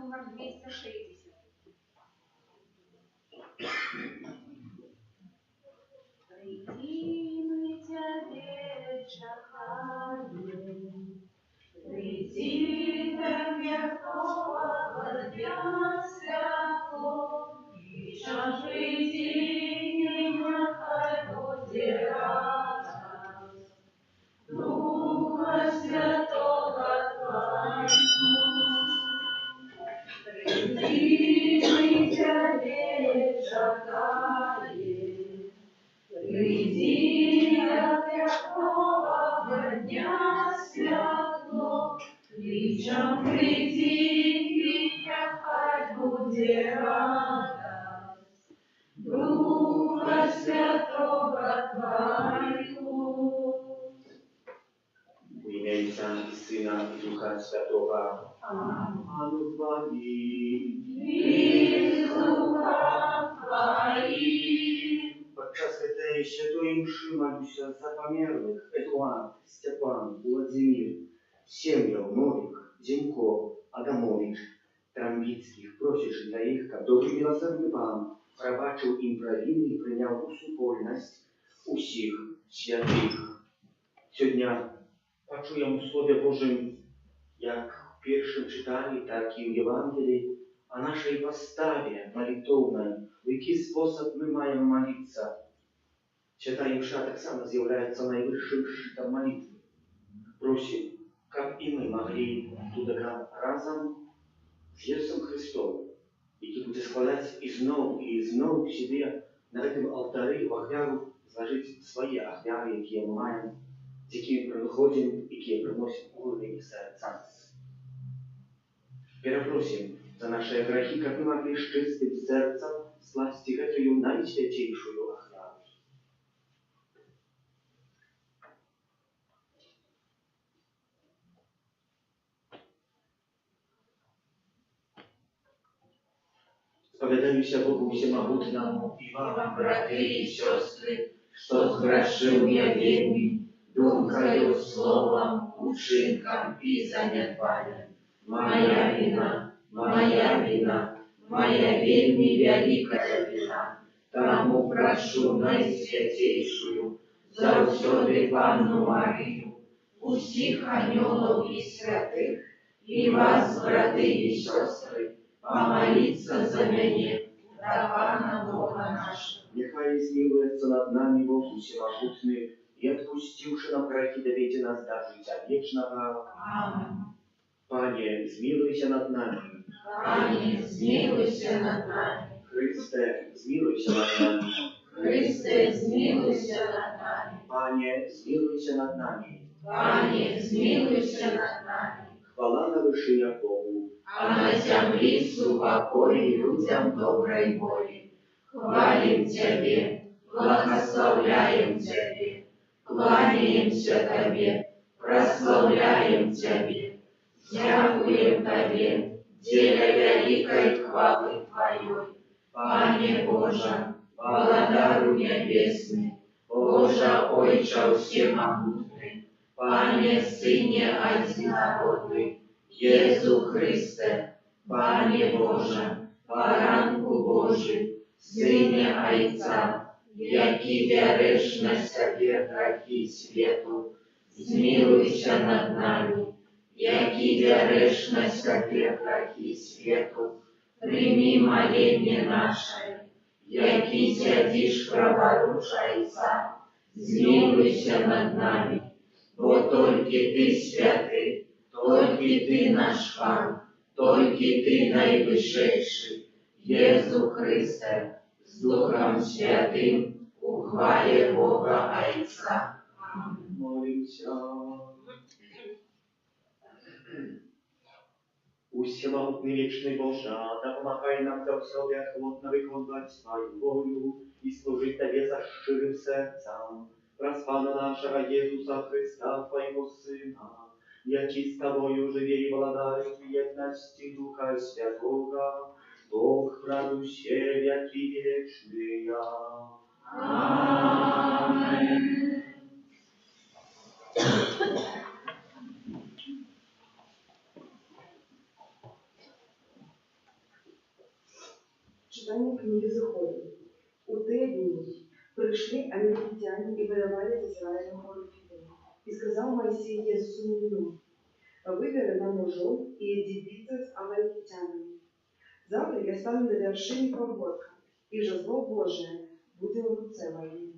Нумар 260. Прыйдзі, мы Цябе чакаем. Прыйдзі, святога дня святло, клічам прыйдзі, няхай будзе радасць. Духа Святога Твайго. Прыйдзі, мы Цябе чакаем. Прыйдзі, святога дня святло, клічам прыйдзі, няхай будзе радасць. Духа Святога Твайго. У імя Айца і Сына, і Духа Святога. Амэн. Пан з вамі. І з духам Тваім. Падчас гэтай святой Імшы малюся за памерлых: Эдуард, Сцяпан, Уладзімір, сем'яў Новік, Дзенько, Адамовіч, Трамбіцкіх, просячы для іх, каб добры міласэрны Пан прабачыў ім правіны і прыняў у супольнасць усіх святых. Сёння пачуем у Слове Божым, як у першым чытанні, так і ў Евангеліі, о нашай паставе малітоўнай, у які спосаб мы маем маліцца. Святая Імша таксама з'яўляецца найвышшым шчытам малітвы. Просім, каб і мы маглі тутака разам з Езусам Хрыстом, які будзе складаць ізноў і ізноў сябе на гэтым алтары ў ахвяру, злажыць свае ахвяры, якія мы маем, з якімі прыходзім, якія прыносім у глыбіні сэрца. Перапросім за нашыя грахі, каб мы маглі з чыстым сэрцам скласці гэтую найсвяцейшую ахвяру. Спавядаюся Богу Усемагутнаму і вам, Браты і сёстры, што зграшыў я вельмі, думкаю, словам, учынкам і занядбаннем. Мая віна, мая віна, мая вельмі вялікая віна. Таму прашу найсвяцейшую, заўсёды Панну Марыю, усіх анёлаў і святых, і вас, браты і сёстры, памаліцца за мяне да Пана Бога нашага. Няхай змілуецца над намі Бог Усемагутны і, адпусціўшы нам грахі, даведзе нас да жыцця вечнага. Амэн. Пане, змілуйся над намі. Пане, змілуйся над намі. Хрысце, змілуйся над намі. Хрысце, змілуйся над намі. Пане, змілуйся над намі. Пане, змілуйся над намі. Хвала на вышынях Богу. А на зямлі супакой людзям добрай волі. Хвалім Цябе, благаслаўляем Цябе, кланяемся Табе, праслаўляем Цябе, дзякуем Табе, дзеля вялікай хвалы Тваёй. Пане Божа, Валадару нябесны, Божа Ойча ўсемагутны, Пане Сыне адзінародны, Езу Хрысце, Пане Божа, Баранку Божы, Сыне Айца, які бярэш на сябе грахі свету, змілуйся над намі, які бярэш на сябе грахі свету, прымі маленне наша, які сядзіш праваруч Айца, змілуйся над намі, бо толькі Ты святы, толькі Ты наш Пан, толькі Ты найвышэйшы, Езу Хрысце, з Духам Святым, у хвале Бога Айца. Амэн. Молімся. Усемагутны вечны Божа, дапамагай нам заўсёды ахвотна выконваць сваю волю і служыць Табе са шчырым сэрцам. Праз Пана нашага Езуса Хрыста, Твайго Сына, які з Табою жыве і валадарыць у еднасці Духа Святога, Бог праз усе вякі вечныя. Амэн. Амаликитяне и воевали с Израилем у Рефидиме. И сказал Моисей Иисусу Навину: «Выбери нам мужов и иди биться с амаликитянами. Завтра я стану на вершине пагорка, и жезло Божие будет в руце моей».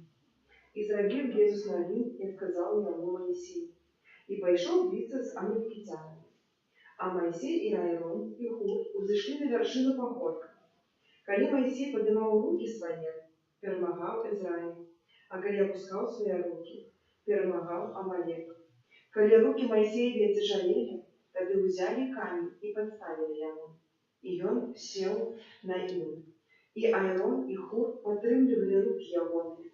И зрабіў Езус Навін, як казаў яму Майсей, і пайшоў біцца з амалікіцянамі. А Майсей і Аарон і Хур узышлі на вяршыну пагорка. Калі Майсей падымаў рукі свае, перамагаў Ізраіль, а калі апускаў свае рукі, перамагаў Амалек. Калі рукі Майсеевы ацяжарэлі, тады ўзялі камень і падставілі яму, і ён сеў на ім. І Аарон і Хур падтрымлівалі рукі ягоныя,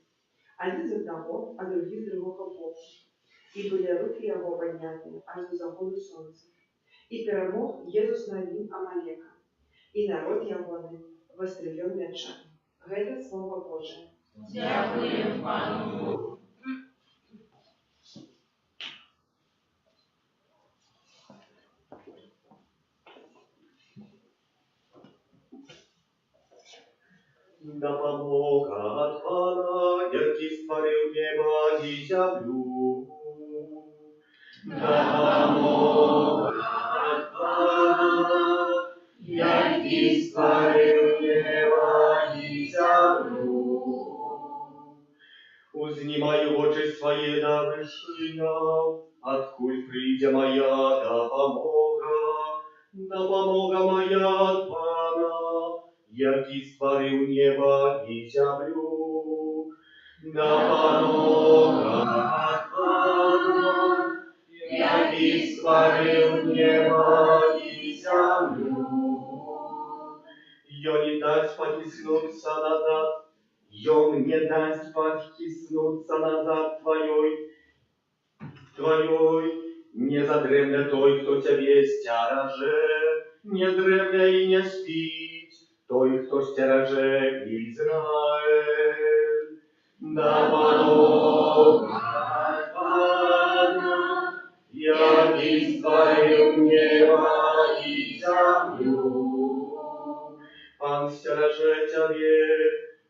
адзін з аднаго, а другі з другога боку. І былі рукі яго паднятыя аж да заходу сонца. І перамог Езус Навін Амалека, і народ ягоны вастрыём мяча. Гэта Слова Божае. Дзякуем Пану Богу. Дапамога ад Пана, які стварыў неба і зямлю. Дапамога ад Пана, які стварыў неба і зямлю. Узнімаю вочы свае да вышыняў, адкуль прыйдзе мая дапамога? Дапамога мая ад Пана, які стварыў неба і зямлю. Дапамога ад Пана, які стварыў неба і зямлю. Ён не дасць пахіснуцца назад, Ён не дасць пахіснуцца назад тваёй, не задрэмле той, хто цябе сцеражэ, не дрэмле і не спіць той, хто сцеражэ Ізраэль. Дапамога ад Пана, які стварыў неба і зямлю. Пан сцеражэ цябе,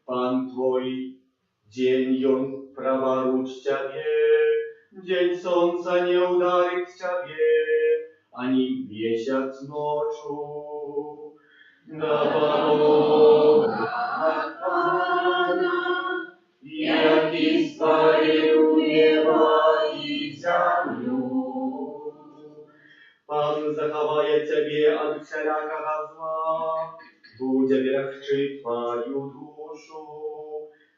Пан твой дзень, ён праваруч цябе, дзень сонца не ўдарыць цябе, ані месяц ноччу. Дапамога ад Пана, які стварыў неба і зямлю. Пан захавае цябе ад усялякага зла, будзе берагчы тваю душу.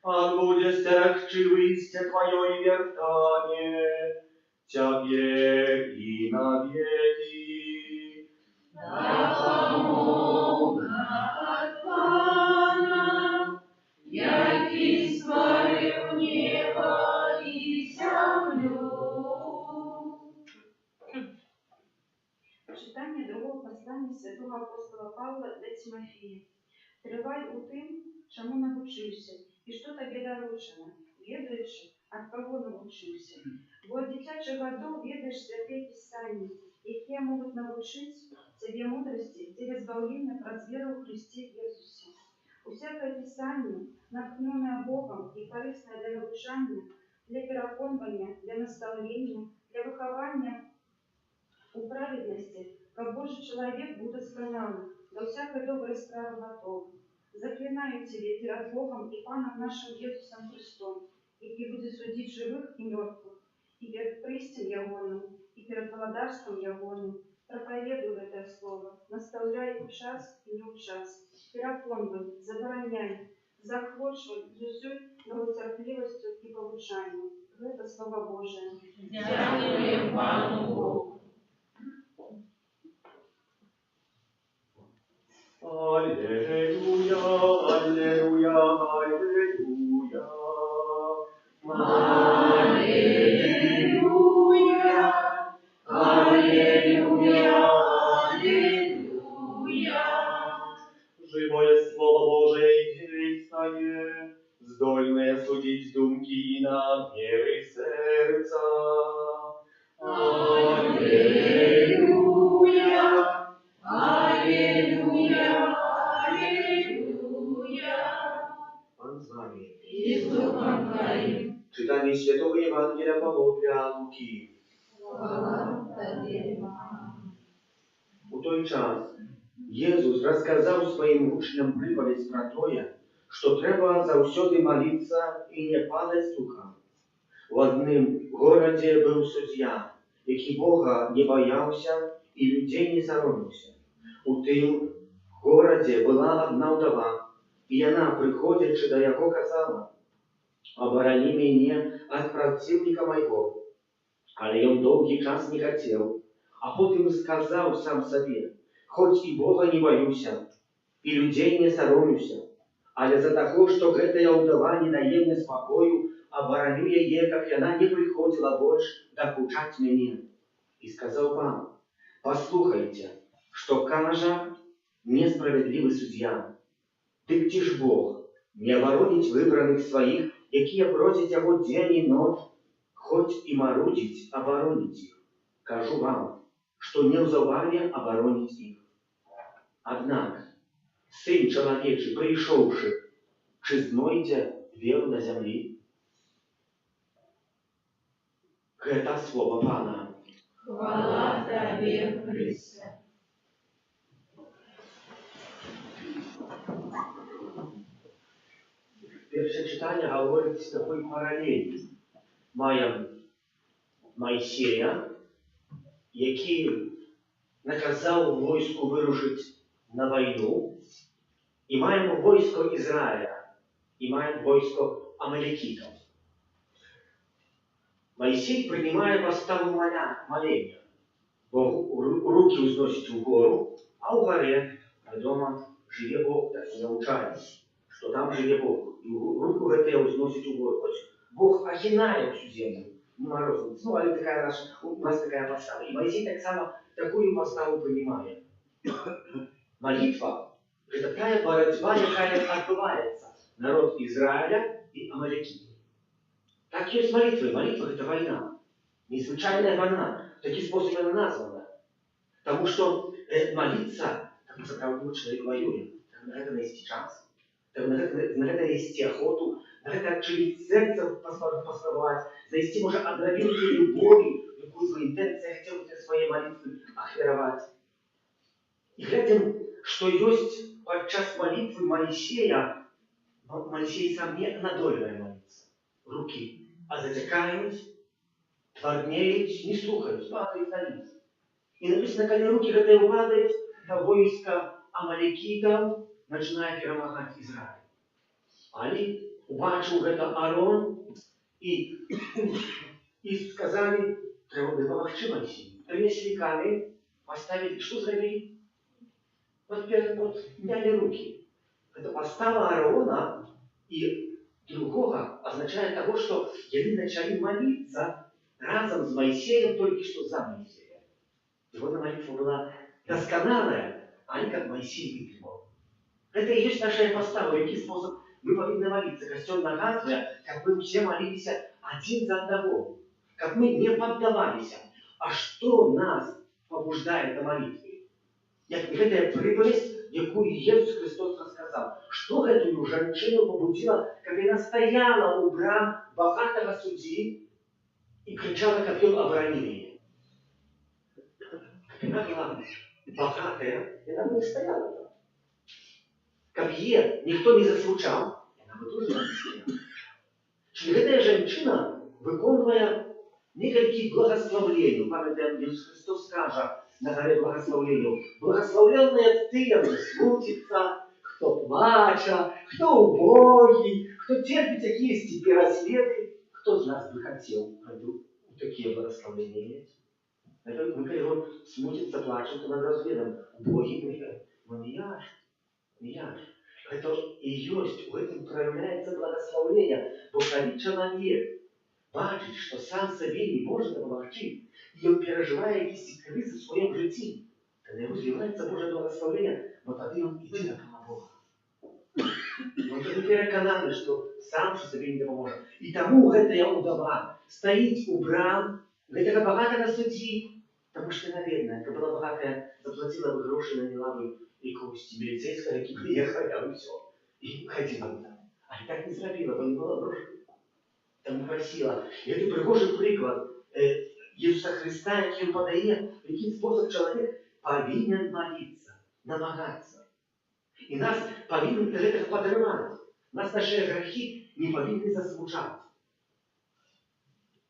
Пан будзе сцерагчы выйсце тваё і вяртанне цябе і навекі. Дапамога ад Пана, які стварыў неба і зямлю. Чытанне другога паслання святога апостала Паўла да Цімафея. Трывай у тым, чаму навучыўся, і што табе даручана, ведаючы, ад каго навучыўся. Бо ад дзіцячых гадоў ведаеш святыя Пісанні, якія могуць навучыць цябе мудрасці дзеля збаўлення праз веру ў Хрысце Езусе. Усякае Пісанне, натхнёнае Богам і карыснае для навучання, для пераконвання, для настаўлення, для выхавання у праведнасці, каб Божы чалавек быў дасканалы, да ўсякай добрай справы гатовы. Заклінаю цябе перад Богам і Панам нашым Езусам Хрыстом, які будзе судзіць жывых і мёртвых, і перад прыйсцем Ягоным, і перад валадарствам Ягоным, прапаведуй гэтае слова, настаўляй у час і не ў час, пераконвай, забараняй, заахвочвай з усёй доўгацярплівасцю і павучаннем. Гэта Слова Божае. Дзякуем Пану Богу. Алелюя, алелюя, алелюя. Алелюя, алелюя, алелюя. Жывое Слова Божае і дзейснае, здольнае судзіць думкі і намеры сэрца. Амэн. У той час Езус расказаў сваім вучням прыпавесць пра тое, што трэба заўсёды маліцца і не падаць духам. У адным горадзе быў суддзя, які Бога не баяўся і людзей не саромеўся. У тым горадзе была адна ўдава, і яна, прыходзячы да яго, казала: «Абарані мяне ад праціўніка майго». Але ён доўгі час не хацеў, а потым сказаў сам сабе: «Хоць і Бога не баюся, і людзей не саромлюся, але з-за таго, што гэтая ўдава не дае мне спакою, абараню яе, каб яна не прыходзіла больш дакучаць мяне». І сказаў Пан: «Паслухайце, што кажа несправядлівы суддзя. Дык ці ж Бог не абароніць выбраных сваіх, якія просяць яго дзень і ноч, хоць і марудзіць, абароніць іх? Кажу вам, што неўзабаве абароніць іх. Аднак Сын Чалавечы, прыйшоўшы, ці знойдзе веру на зямлі?» Гэта слова Пана. Хвала Табе, Хрысце. Першае чытанне гаворыць такой паралелі. Маем Майсея, які наказаў войску вырушыць на вайну, і маем войска Ізраіля, і маем войска амалекітаў. Майсей прымае паставу малення, бо рукі ўзносіць угору, а ў гарэ, вядома, жыве Бог, так і навучае, што там жыве Бог. І руку гэтыя ўзносіць угору. Хоць Бог агінае ўсю землю, нема розніцы. Ну, але у нас такая пастава. І Майсей таксама такую паставу прымае. Малітва – гэта тая барацьба, якая адбываецца. Народ Ізраіля і амалекіты. Так ёсць малітвы. Малітва – гэта вайна. Незвычайная вайна. У такі спосаб яна названа. Таму што маліцца, там сапраўдны чалавек ваюе. Трэба на гэта знайсці час, трэба на гэта знайсці ахвоту, на гэта адчыніць сэрца паспрабаваць, знайсці, можа, адрабінку любові, якую бы інтэнцыя хацеў бы свае малітвы ахвяраваць. І глядзім, што ёсць падчас малітвы Майсея. Майсей сам не надольвае маліцца. Рукі азацякаюць, тварднеюць, не слухаюць, падаюць на низ. І напісана, калі рукі гэтыя ўпадаюць, то войска амалекітаў пачынае перамагаць Ізраіль. Але убачыў гэта Арон і сказалі: «Трэба дапамагчы Майсею». Прынеслі камень, паставілі, што зрабілі? Подняли рукі. Гэта пастава Аарона і другога азначае таго, што яны пачалі маліцца разам з Майсеем, толькі што за Майсея. Яго малітва была дасканалая, а не как Майсей вытрымаў. Гэта і ёсць наша пастава, у які спосаб мы павінны маліцца. Касцёл нагадвае, каб мы ўсе маліліся адзін за аднаго, каб мы не паддаваліся. А што нас пабуждае да малітвы? Як гэтая прыпавесць, якую Езус Хрыстос расказаў. Што гэтую жанчыну пабудзіла, каб яна стаяла ў брам багатага суддзі і крычала, каб ён абараніў яе? Каб яна была багатая, яна бы не стаяла там. Каб яе ніхто не засмучаў, яна бы тоже там не стаяла. Чылі гэтая жанчына выконвае некалькі благаслаўленняў. Памятаем, Езус Хрыстос скажа на гары благаслаўленняў: «Благаслаўлёныя тыя, хто смуціцца, хто плача, хто убогі, хто церпіць якіясьці пераследы». Хто з нас бы хацеў такія благаслаўленні мець? Мы, калі яго смуціцца, плача, то надо ведам, убогі мы, но не я ж, не я ж. Гэта і ёсць, у гэтым праяўляецца благаслаўленне, бо калі чалавек бачыць, што сам сабе не можа дапамагчы, і ён перажывае якісь крызы ў сваём жыцці, то на яго зліваецца Божае благаслаўленне, бо тады ён ідзе на Пана Бога. Ён тады перакананы, што сам жа сабе не дапаможа. І таму гэтая ўдава стаіць у брам гэтага багатага суддзі, таму што яна бедная, каб была багатая, заплаціла бы грошы, наняла бы якогось міліцейскага, які прыехаў, а ўсё, і хадзіла бы там. Але так не зрабіла, бо не было грошай. Таму прасіла. І гэты прыгожы прыклад. Езуса Хрыста, які Ён падае, у які спосаб чалавек павінен маліцца, намагацца. І нас павінен да гэтага падрываць. Нас нашыя грахі не павінны засмучаць.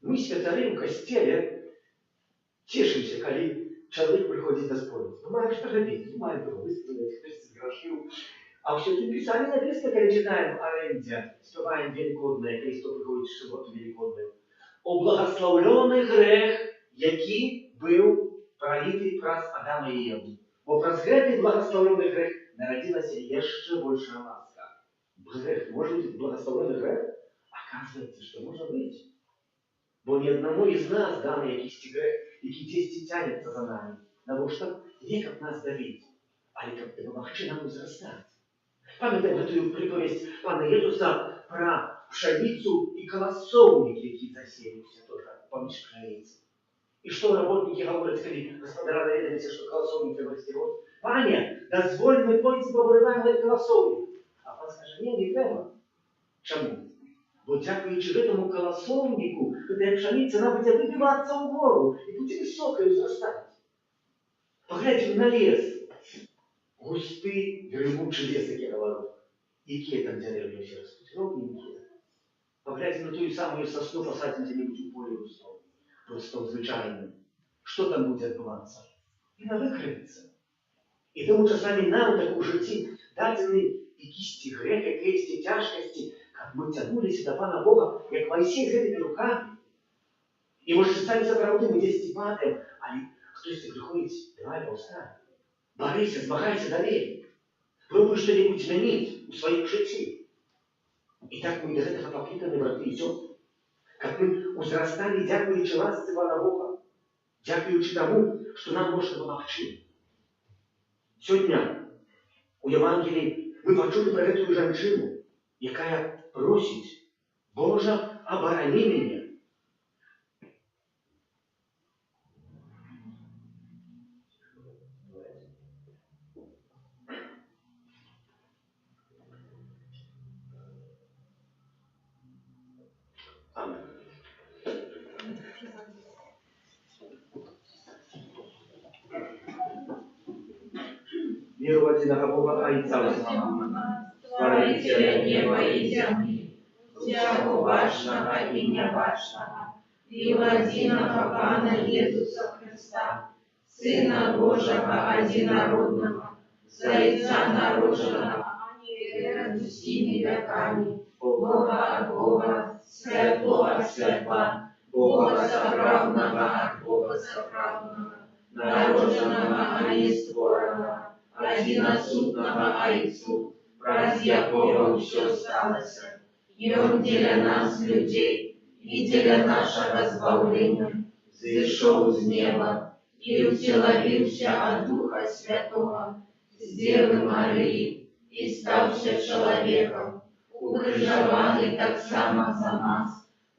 Мы, святары ў касцеле, цешымся, калі чалавек прыходзіць на споведзь. Мы маем што рабіць, мы маем каго выспаведаць, хтосьці зграшыў. А ў Святым Пісанні напісана, калі чытаем арэнде, спяваем велікоднае, калі хто прыходзіць у суботу велікодную. О благаслаўлёны грэх, які быў праліты праз Адама і Еву. Бо праз гэты благаслаўлёны грэх нарадзілася яшчэ большая ласка. Грэх, можа быць благаслаўлёны грэх? Оказывается, што можа быць. Бо ні аднаму з нас даны якісьці грэх, які дзесьці цянецца за намі. Навошта? Не каб нас давіць, але каб дапамагчы нам узрастаць. Памятаем гэтую прыпавесць пана Езуса пра пшаніцу і каласоўнік, які засеяўся тоже паміж пшаніцы. І што работнікі гавораць, калі гаспадара даведаліся, што каласоўнік трэба расціраць? Пане, дазволь, мы пойдзем павырываем гэты каласоўнік. А пан скажа: не, не трэба. Чаму? Бо дзякуючы гэтаму каласоўніку, гэтая пшаніца, она будзе выбівацца ў гору і будзе высокай узрастаць. Паглядзім на лес. Густы, грымучы лес, як я гавару. Якія там дзярэўні ўсе растуць? Роўненькія. Паглядзім на тую самую сасну, пасадзім дзе-небудзь у поле густом. Просто звычайным. Што там будзе адбывацца? Яна выкрывіцца. І таму часамі нам так у жыцці дадзены якісьці грэх, якіясьці цяжкасці, каб мы цягнуліся да Пана Бога, як Майсей з гэтымі рукамі. І можа, часамі сапраўды мы дзесьці падаем, але хтосьці прыходзіць: давай, паўстань. Барыся, змагайся далей. Пробуй што-небудзь змяніць у сваім жыцці. І так мы да гэтага пакліканы, браты і сёстры, каб мы узрасталі, дзякуючы ласцы Пана Бога, дзякуючы таму, што нам можа дапамагчы. Сёння у Евангеліі мы пачулі пра гэтую жанчыну, якая просіць: Божа, абарані мяне. Amen. Веру ў адзінага Бога, Айца Усемагутнага, Стварыцеля неба і зямлі, усяго бачнага і нябачнага, і ў адзінага Пана Езуса Хрыста, Сына Божага адзінароднага, з Айца народжанага перад усімі вякамі, Бога ад Бога, святло ад святла, Бога сапраўднага ад Бога сапраўднага, народжанага, а не створанага, адзінасутнага Айцу, праз якога ўсё сталася. Ён дзеля нас, людзей, і дзеля нашага збаўлення зышоў з неба і ўцелавіўся ад Духа Святога, з Дзевы Марыі, і стаўся чалавекам, укрыжаваны таксама за нас,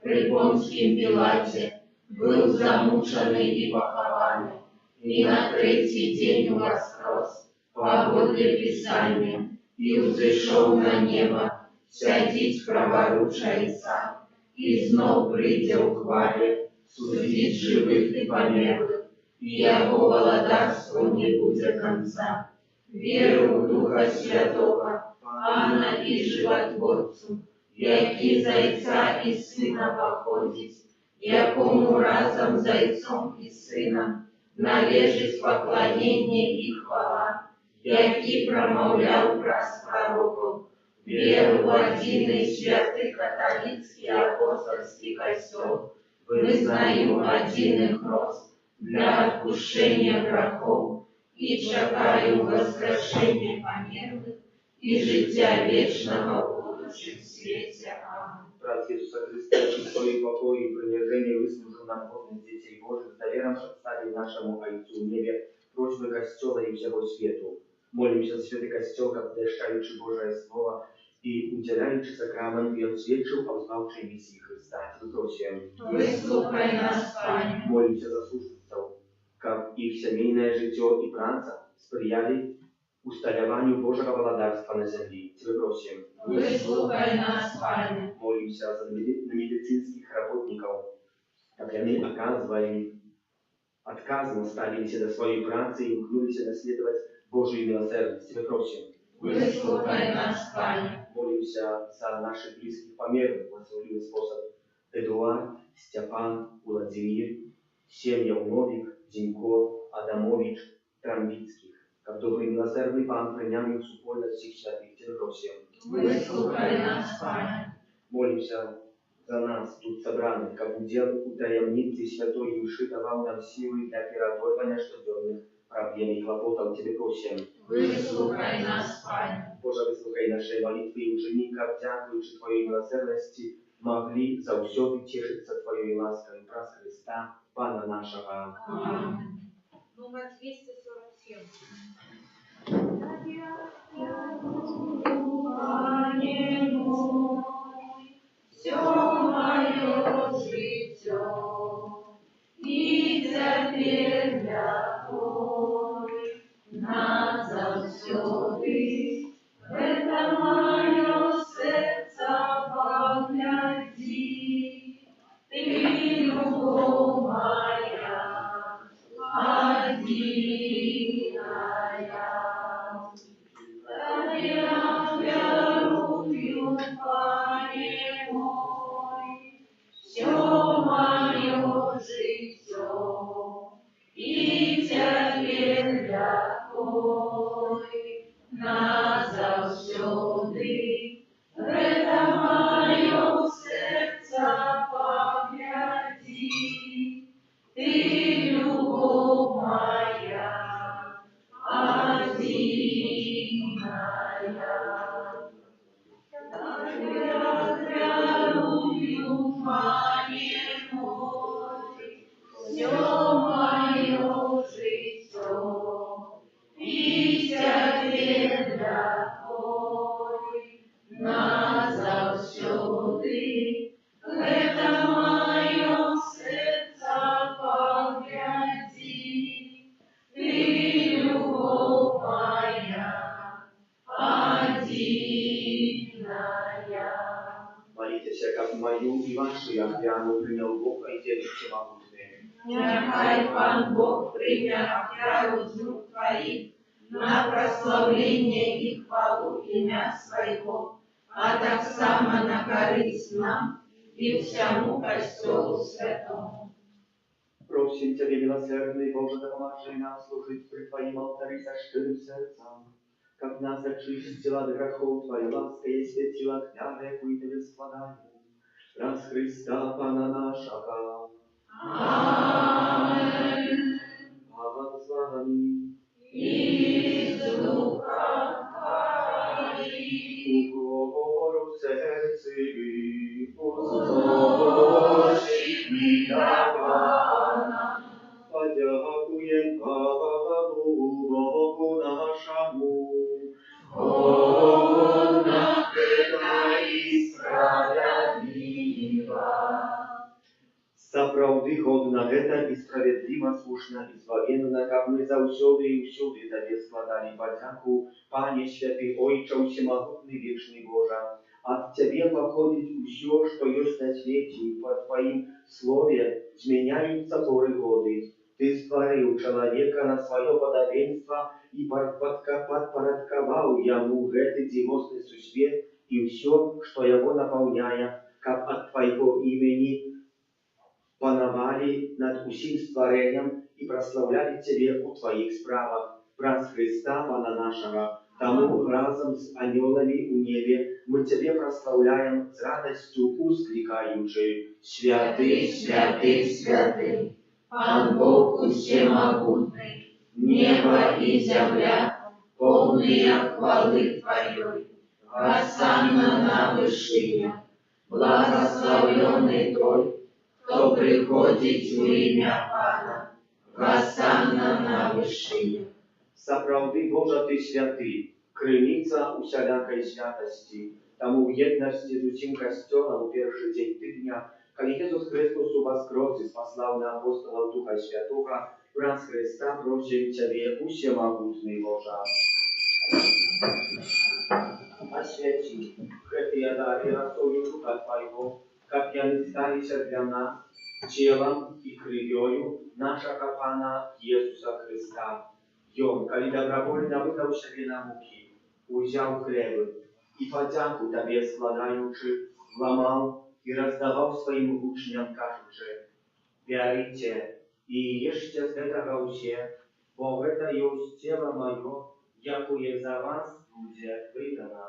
пры Понцкім Пілаце, быў замучаны і пахаваны, і на трэці дзень уваскрос, паводле Пісання, і ўзышоў на неба, сядзіць праваруч Айца, і зноў прыйдзе ў хвале судзіць жывых і памерлых, і яго валадарству не будзе канца. Веру ў Духа Святога, Пана і Жыватворцу, які з Айца і Сына паходзіць, якому разам з Айцом і Сынам належыць пакланенне і хвала, які прамаўляў праз прарокаў. Веру ў адзін і святы каталіцкі апостальскі Касцёл, вызнаю адзін хрост для адпушчэння грахоў і чакаю ўваскрашэння памерлых і жыцця вечнага ў будучым свеце. Амэн. Праз Езуса Хрыста, які ў сваёй пакоры і прыніжэнні выслужыў нам годнасць дзяцей Божых, з даверам прадставім нашаму Айцу ў небе просьбы Касцёла і ўсяго свету. Молімся за святы Касцёл, каб, абвяшчаючы Божае Слова і ўдзяляючы сакрамент, ён сведчыў аб збаўчай місіі Хрыста. Цябе просім. Выслухай нас, Пане. Молімся за служыццаў, каб іх сямейнае жыццё і праца спрыялі усталяванню Божага валадарства на зямлі. Цябе просім. Выслухай нас, Пане. Молімся за медыцынскіх работнікаў, каб яны аказвалі адказна ставіліся да сваёй працы і імкнуліся наследаваць Божую міласэрнасць. Цябе просім. Выслухай нас, Пане. Молімся за нашых блізкіх памерлых, у асаблівы спосаб Эдуард, Сцяпан, Уладзімір, сем'яў Новік, Дзінько, Адамовіч, Трамбіцкіх, каб добры і міласэрны Пан прыняў іх у супольнасць усіх святых. Цябе просім. Выслухай нас, Пане. Молімся за нас, тут сабраных, каб удзел у таямніцы святой Імшы даваў нам сілы для пераадольвання штодзённых праблем і клапотаў. Цябе просім. Выслухай нас, Пане. Божа, выслухай нашы малітвы і ўчыні, каб, дзякуючы Тваёй міласэрнасці, маглі заўсёды цешыцца Тваёй ласкай праз Хрыста, Пана нашага. Амэн. Нумар 247. Пане мой, усё маё жыццё, і цяпер для назаўсёды. Гэта маё сэрца паглядзі, ты любоў мая адзіная. Табе ахвярую, Пане мой, усё маё жыццё, і цяпер для назаўсёды. Гэта маё сэрца паглядзі, ты любоў мая адзіная. Табе ахвярую, Пане мой, усё маё жыццё, і цяпер для назаўсёды. Гэта маё сэрца паглядзі, ты любоў мая адзіная. Маліцеся, каб маю і вашу ахвяру прыняў Бог, Айцец Усемагутны. Няхай Пан Бог прыме ахвяру з рук Тваіх на праслаўленне і хвалу імя Свайго, а таксама на карысць нам і ўсяму Касцёлу Святому. Просім Цябе, міласэрны Божа, дапамажы нам служыць пры Тваім алтары са шчырым сэрцам, каб нас ачысціла ад грахоў Твая ласка і асвяціла ахвяра, якую Табе складаем. Праз Хрыста, Пана нашага. Амэн. Пан з вамі. І з духам Тваім. Угору сэрцы. Узносім да Пана. Падзякуем Пану Богу нашаму. Годна гэта і справядліва. Сапраўды годна гэта і справядліва, слушна і збавенна, каб мы заўсёды і ўсюды Табе складалі падзяку, Пане святы Ойча ўсемагутны, вечны Божа. Ад Цябе паходзіць усё, што ёсць на свеце, і па Тваім слове змяняюцца поры годы. Ты стварыў чалавека на сваё падабенства і падпарадкаваў яму гэты дзівосны сусвет і ўсё, што яго напаўняе, каб ад Твайго імені панавалі над усім стварэннем і праслаўлялі Цябе ў Тваіх справах. Праз Хрыста, Пана нашага. Таму разам з анёламі ў небе мы Цябе праслаўляем, з радасцю ўсклікаючы: Святы, Святы, святы, Пан Бог усемагутны, неба і зямля поўныя хвалы Тваёй. Гасанна на вышынях, благаслаўлёны той, хто прыходзіць у імя Пана. Гасанна на вышынях. Сапраўды, Божа, Ты святы, крыніца усялякай святасці. Таму ў еднасці з усім Касцёлам у першы дзень тыдня, калі Езус Хрыстус уваскрос і спаслаў на апосталаў Духа Святога, праз Хрыста просім Цябе, усемагутны Божа. Асвяці гэтыя дары расою Духа Твайго, каб яны сталіся для нас целам і крывёю нашага Пана Езуса Хрыста. Ён, калі добраахвотна выдаў сябе на мукі, узяў хлеб і, падзяку Табе складаючы, ламаў і раздаваў сваім вучням, кажучы: «Бярыце і ешце з гэтага ўсе, бо гэта ёсць Цела Маё, якое за вас будзе выдана».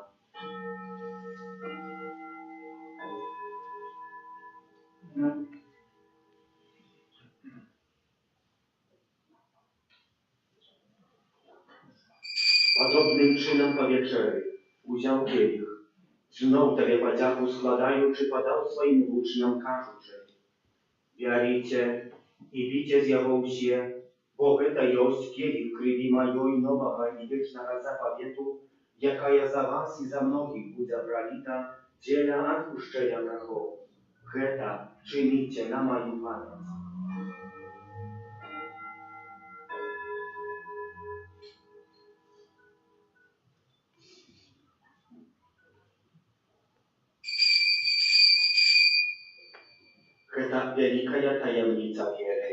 Падобным чынам па вячэры узяў келіх, зноў Табе падзяку складаючы, падаў сваім вучням, кажучы: «Бярыце і піце з яго ўсе, бо гэта ёсць келіх Крыві Маёй новага і вечнага запавету, якая за вас і за многіх будзе праліта дзеля адпушчэння грахоў. Гэта чыніце на Маю памяць». Гэта вялікая таямніца веры.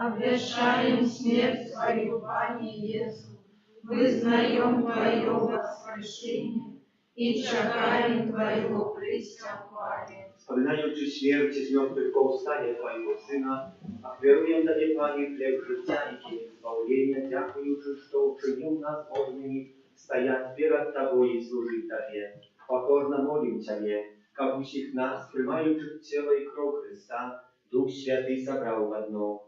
Обвяшчаем смерць Тваю, Пане Езу, вызнаём Тваё ўваскрасенне і чакаем Твайго прыйсця ў хвале. Успамінаючы смерць і з мёртвых паўстанне Твайго Сына, ахвяруем Табе, Пане, хлеб жыцця і келіх збаўлення, дзякуючы, што ўчыніў нас годнымі стаяць перад Табой і служыць Табе. Пакорна молім Цябе, каб усіх нас, прымаючых Цела і Кроў Хрыста, Дух Святы сабраў у адно.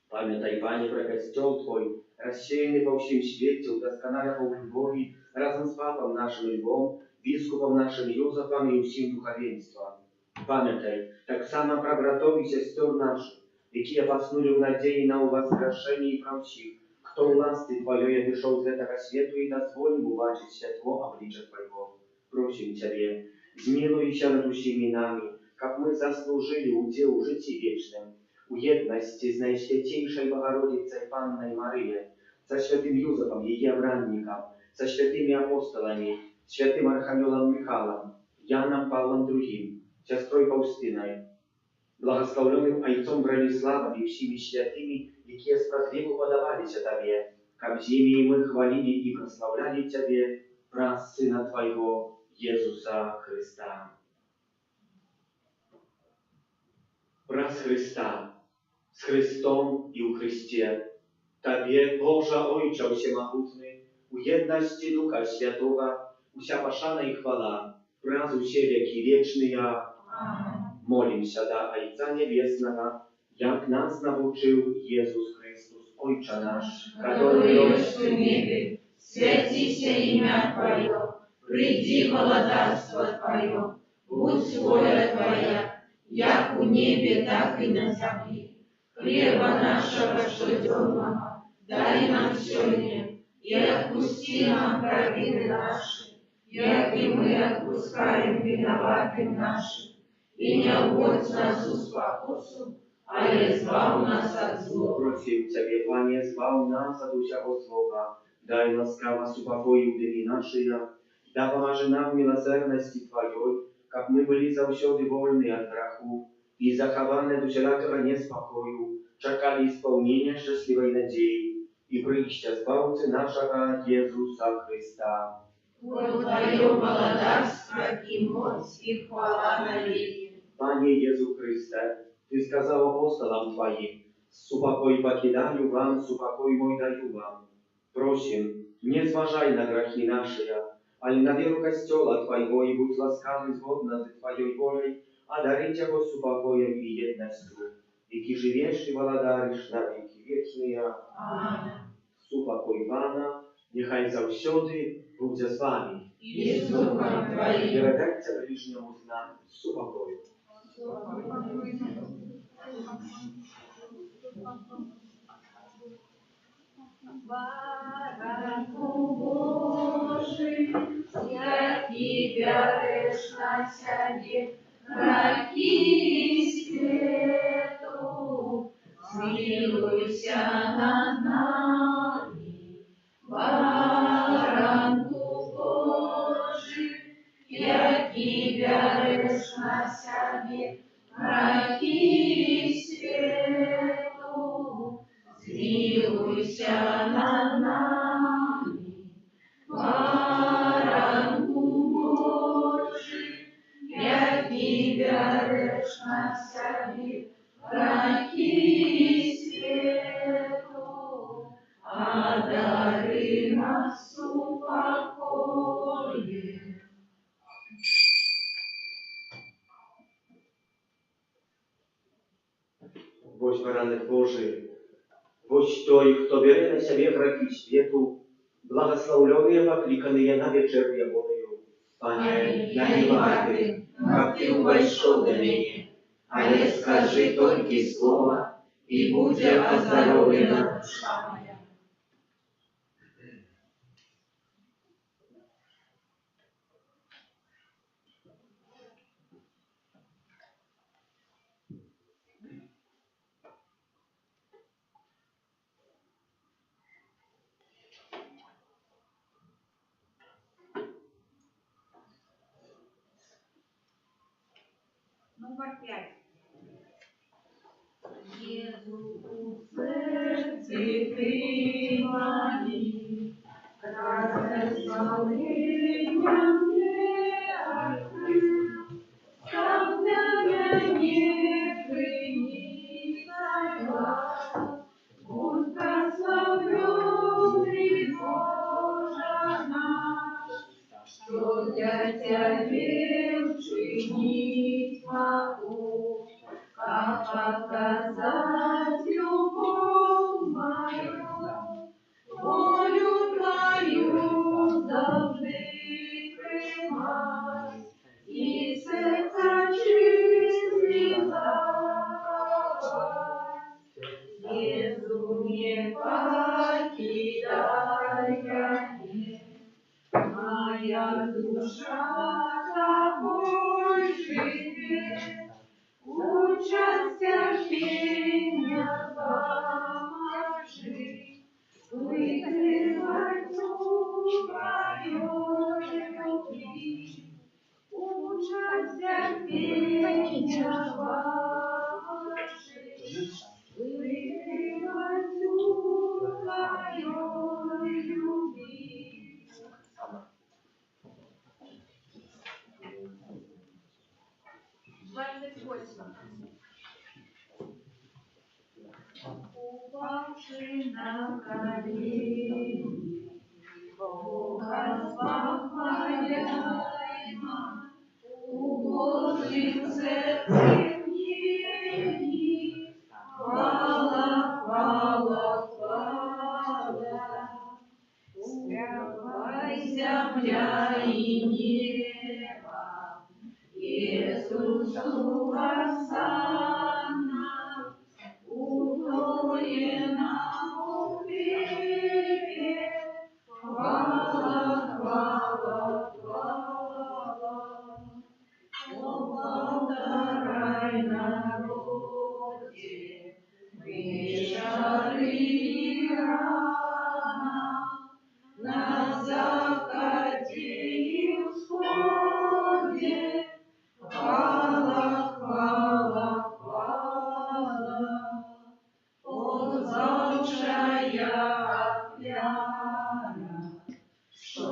Памятай, Пане, пра Касцёл Твой, рассеяны па ўсім свеце, удасканаль яго ў любові, разам з папам нашым Львом, біскупам нашым Юзафам і ўсім духавенствам. Памятай таксама пра братоў і сясцёр нашых, якія паснулі ў надзеі на ўваскрашэнне, і пра ўсіх, хто ў ласцы Тваёй адышоў з гэтага свету, і дазволь ім убачыць святло аблічча Твайго. Просім Цябе, змілуйся над усімі намі, каб мы заслужылі ўдзел у жыцці вечным, у еднасці з Найсвяцейшай Багародзіцай Паннай Марыяй, са святым Юзафам, яе абраннікам, са святымі апосталамі, святым Арханёлам Міхалам, Янам Паўлам II, сястрой Фаўстынай, благаслаўлёным айцом Браніславам і ўсімі святымі, якія справядліва ўпадабаліся Табе, каб з імі і мы хвалілі і праслаўлялі Цябе праз Сына Твайго, Езуса Хрыста. Праз Хрыста, з Хрыстом і ў Хрысце, Табе, Божа Ойча Усемагутны, у еднасці Духа Святога, уся пашана і хвала, праз усе вякі вечныя. Амэн. Молімся да Айца Нябеснага, як нас навучыў Езус Хрыстус: «Ойча наш, который каторы ёсць у небе, свяціся імя Тваё, прыйдзі валадарства Тваё, будзь воля Твая, як у небе, так і на зямлі. Хлеба нашага штодзённага дай нам сёння, і адпусці нам правіны нашы, як і мы адпускаем вінаватым нашым. І не ўводзь нас у спакусу, але збаў нас ад злога. Просім Цябе, Пане, збаў нас ад усяго злога, дай ласкава супакой у дні нашыя, дапамажы нам у міласэрнасці Тваёй, каб мы былі заўсёды вольныя ад граху і захаваны ад усялякага неспакою, чакалі спаўнення шчаслівай надзеі і прыйсця Збаўцы нашага Езуса Хрыста. Бо Тваё валадарства і моц і хвала навекі. Пане Езу Хрысце, Ты сказаў апосталам Тваім: «Супакой пакідаю вам, супакой мой даю вам». Просім, не зважай на грахі нашыя, але на веру Касцёла Твайго, і будзь ласкавы згодна з Тваёй воляй адарыць яго супакоем і еднасцю, які жывеш і валадарыш на векі вечныя. Амэн. Супакой Пана няхай заўсёды будзе з вамі. І з духам тваім. Перадайце бліжняму знак супакою. Баранку Божы, які бярэш на сябе грахі свету, змілуйся над намі. Баранку Божы, які бярэш на сябе грахі свету, Змілуйся над намі, Баранку Божы, які бярэш на сябе грахі свету, адары нас супакоем. Вось Баранак Божы, вось той, хто бярэ на сябе грахі свету, благаслаўлёныя пакліканыя на вячэру Ягоную. Пане, я не варты, каб ты ўвайшоў да мяне, але скажы толькі слова, і будзе аздароўлена душа мая. Нумар 5. Езу, у сэрцы прымані, радасць валыня мне адкрыў, каб для мяне крыніцай была. Будзь праслаўлёны, Божа наш, што для Цябе ўчыніць магу, каб паказаць любоў маю, волю Тваю заўжды трымаць і сэрца чыстым захаваць. Езу, не пакідай мяне, мая душа табой жыве, у час цярпення памажы, вытрываць у тваёй любві. У час цярпення памажы, вытрываць у тваёй любві. 28. Упаўшы на калені, Бога спахваляйма, у Божым сэрцы мненні. Хвала, хвала, хвала. Спявай, зямля і неба, Езусу гасанна, удвоенаму хлебе. Хвала, хвала, хвала. О, паўтарай, народзе, вечар і рана, на захадзе і ўсходзе. Хвала, хвала, хвала. Пазваўчая ахвяра, што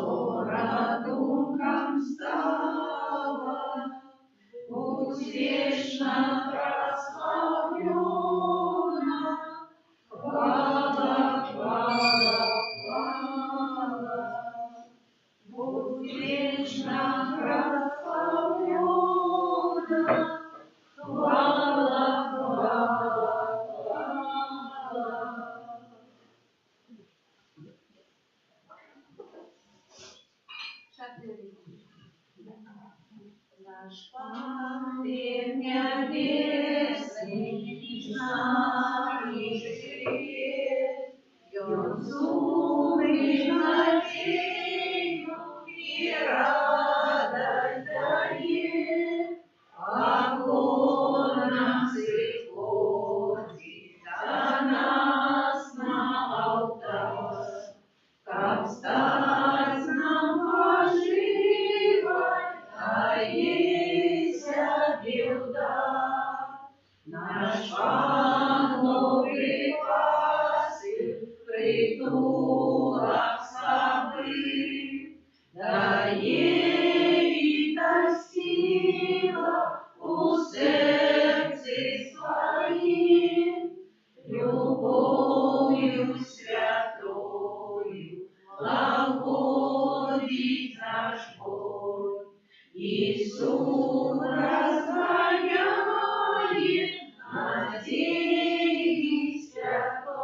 ратункам стала, будзь вечна праслаўлёна. Хвала, хвала, хвала. Будзь вечна праслаўлёна. Хвала, хвала, хвала. 4. Наш Пан нябесны з намі жыве, Ён суліць надзею і радасць дае, а нам сыходзіць да нас на алтар, каб стаць нам пажывай, дае сябе ў дар. Наш Пан добры пастыр. Прытулак слабым, дае літасціва ў сэрцы сваім, любоўю святою лагодзіць наш боль. І сум разганяе надзеі святой.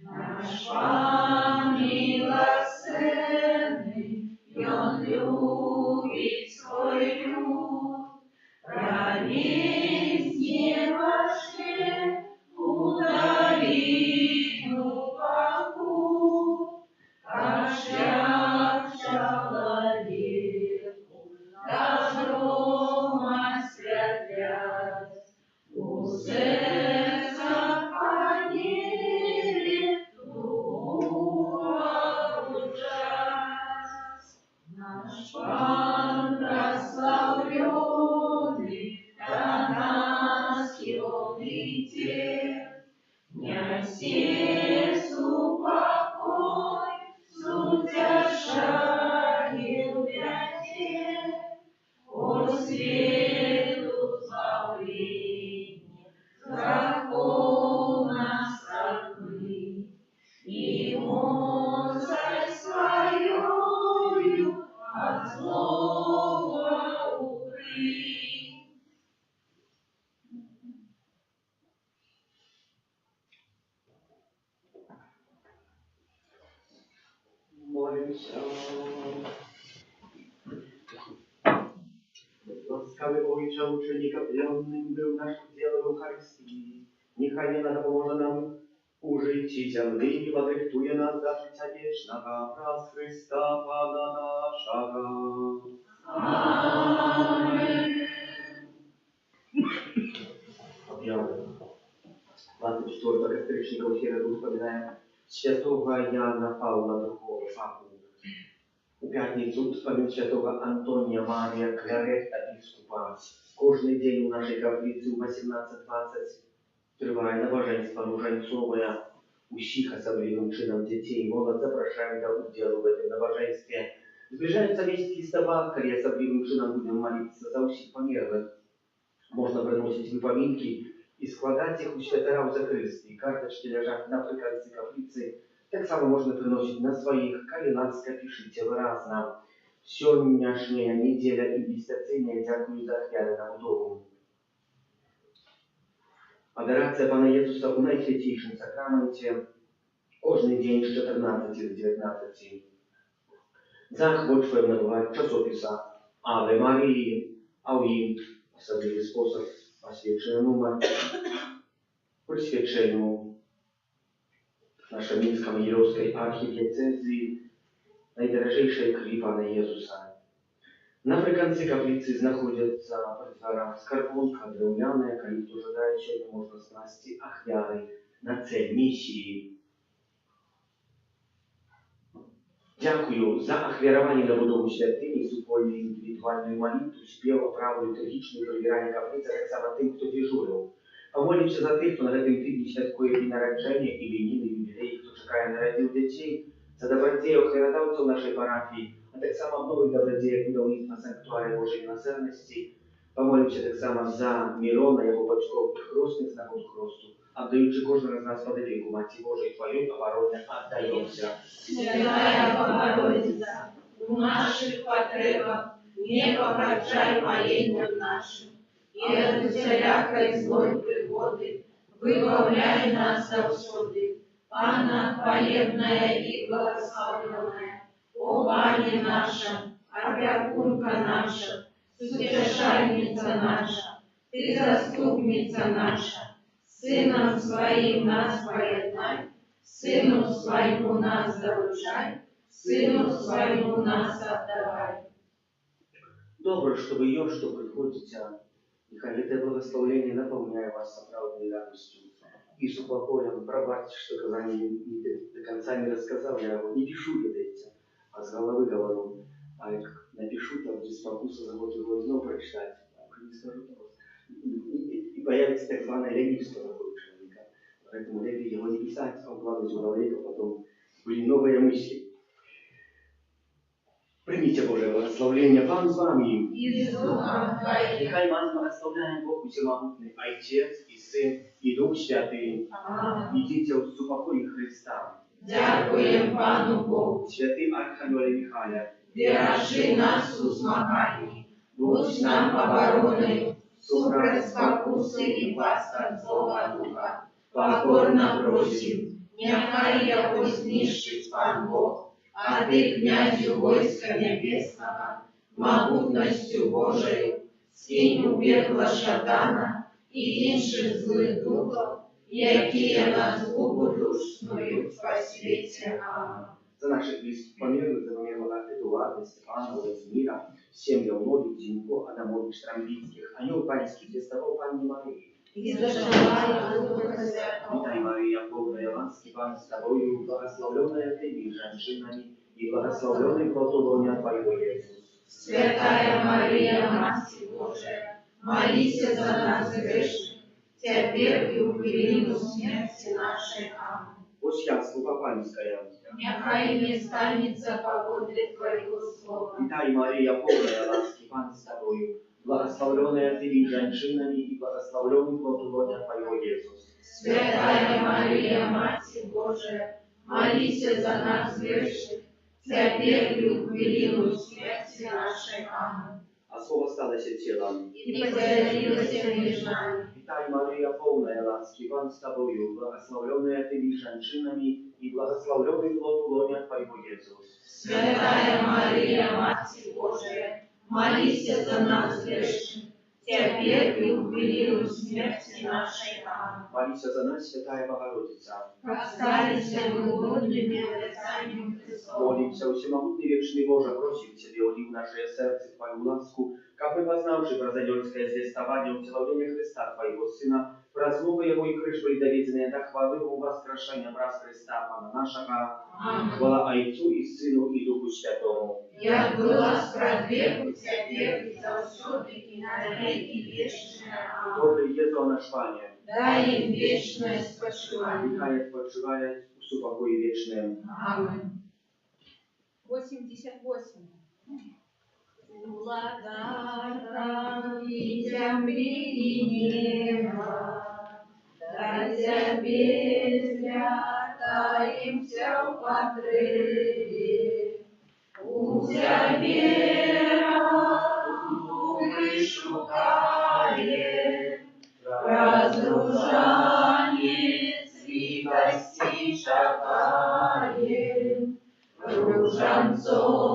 Наш Пан міласэрны, Ён любіць свой люд. Прамень з неба шле ў даліну пакут, а шлях чалавеку дабром асвятляць. У сэрцах па веры тугу пабуджаць. Наш Пан праслаўлёны, да нас Ён ідзе, нясе супакой, суцяшае ў бядзе. О, свету збаўленне, з грахоў нас адмый, і моцай сваёю ад злога укрый. Молімся. Ласкавы Ойча, учыні, каб плённым быў наш удзел в Эўхарыстыі. Няхай яна дапаможа нам у жыцці зямным і падрыхтуе нас да жыцця вечнага праз Хрыста Пана нашага. Амэн. Аб'явы. 24 кастрычніка ў сераду ўспамінаем святога Яна Паўла II, папу. У пятніцу ўспамін святога Антонія Марыя Клярэта, біскупа. Кожны дзень у нашай капліцы ў 18:20 трывае набажэнства ружанцовае. Усіх, асаблівым чынам дзяцей і моладзь, запрашаем да ўдзелу в гэтым набажэнстве. Збліжаецца месяц лістапад, калі асаблівым чынам будзем маліцца за ўсіх памерлых. Можна прыносіць выпамінкі і складаць іх у святара ў закрыстыі. Картачкі ляжаць напрыканцы капліцы. Таксама можна прыносіць на сваіх, калі ласка, пішыце выразна. Сённяшняя нядзеля інвестыцыйная, дзякую за ахвяры на будову. Адарацыя Пана Езуса ў Найсвяцейшым Сакраменце кожны дзень з 14 до 19. Заахвочваем набываць часопіса Аве Марыі, а ў ім асаблівы спосаб асвечаны нумар, прысвячэнню нашай Мінска-Магілёўскай архідыяцэзіі найдаражэйшай крыві Пана Езуса. Напрыканцы капліцы знаходзяцца пры дзвярах скарбонка драўляная, калі хто жадае, сёння можна скласці ахвяры на цэль місіі. Дзякую за ахвяраванне на будову святыні, супольную індывідуальную малітву, спеў, аправу літургічную, прыбіранне капліцы, а таксама тым, хто дзяжурыў. Памолімся за тых, хто на гэтым тыдні святкуе дні нараджэння, імяніны, юбілеі, хто чакае нарадзіў дзяцей, за дабрадзеяў ахвярадаўцаў нашай парафіі, а таксама аб новых дабрадзеях будаўніцтва санктуарыя Божай міласэрнасці. Памолімся таксама за Мірона, яго бацькоў і хросных з нагоды хросту, аддаючы кожнага з нас пад апеку Маці Божай, Тваёй абароне аддаёмся. Святая Багародзіца, у нашых патрэбах не пагарджай маленнем нашым, і ад усялякай злой прыгоды выбаўляй нас заўсёды. Панна хвалебная і благаслаўлёная, о Пані наша, апякунка наша, суцяшальніца наша, ты заступніца наша, з Сынам Сваім нас паяднай, Сыну Свайму нас даручай, Сыну Свайму нас аддавай. Добра, што вы ёсць, што прыходзіце. Няхай гэтае благаслаўленне напаўняе вас сапраўднай радасцю і супакоем. Прабачце, што казанне не да канца не расказаў, я яго не пішу, ведаеце, а з галавы гавару. А як напішу, там будзе спакуса за год яго зноў прачытаць. А ўжо не скажу таго. І паявіцца так званае лянівства такое у чалавека. Поэтому лепей его не писать, а укладывать в голове, а потом были новые мысли. Прыміце Божае благаслаўленне, Пан з вамі. І з духам тваім. Няхай вас благаслаўляе Бог Усемагутны, Айцец і Сын і Дух Святы. Амэн. Ідзіце ў супакоі Хрыста. Дзякуем Пану Богу. Святы Арханёле Міхале, Беражы нас у змаганні, будзь нам абаронай супраць спакусы і пастак злога духа. Пакорна просім, няхай яго знішчыць Пан Бог, а ты, князю войска нябеснага, магутнасцю Божаю, скінь у пекла шатана і іншых злых духаў, якія на згубу душ снуюць па свеце. Амэн. За нашых блізкіх памерлых, за памерлага Эдуарда, Сцяпана, Уладзіміра, сем'яў Новік, Дзінько, Адамовіч, Трамбіцкіх, Анёл Панскі звеставаў Панне Марыі. І зачалая Духа Святога. Вітай, Марыя, поўная ласкі, Пан з табою, благаслаўлёная ты між жанчынамі, і благаслаўлёны плод улоння Твайго, Езус. Святая Марыя, Маці Божая, маліся за нас грэшных, цяпер і ў хвіліну смерці нашай. Амэн. Вось я, слуга Панская. Няхай мне станецца паводле Твайго слова. Вітай, Марыя, поўная ласкі, Пан з табою, благаслаўлёная ты між жанчынамі, і благаслаўлёны плод улоння Твайго, Езус. Святая Марыя, Маці Божая, маліся за нас грэшных, цяпер і ў хвіліну смерці нашай. Амэн. А Слова сталася целам. І пасялілася між намі. Вітай, Марыя, поўная ласкі, Пан з табою, благаслаўлёная ты між жанчынамі, і благаслаўлёны плод улоння Твайго, Езус. Святая Марыя, Маці Божая, маліся за нас грэшных, цяпер і ў хвіліну смерці нашай. Амэн. Маліся за нас, Святая Багародзіца. Каб сталіся мы годнымі абяцанняў Хрыстовых. Молімся, Усемагутны вечны Божа, просім Цябе, улій у нашы сэрцы Тваю ласку, каб мы, пазнаўшы праз анёльскае звеставанне ўцелаўленне Хрыста, Твайго Сына, праз мукі Яго і крыж былі даведзены да хвалы ўваскрашэння праз Хрыста, Пана нашага. Амэн. Хвала Айцу і Сыну і Духу Святому. Як была спрадвеку, цяпер і заўсёды, і на векі вечныя. Амэн. Добры Езу наш Пане, Дай ім вечнае спачыванне. Няхай адпачываюць у супакоі вечным. Амэн. 88. Уладарка і зямлі, і неба, да Цябе звяртаемся ў патрэбе. У Цябе ратунку мы шукаем, праз ружанец літасці чакаем. Ружанцом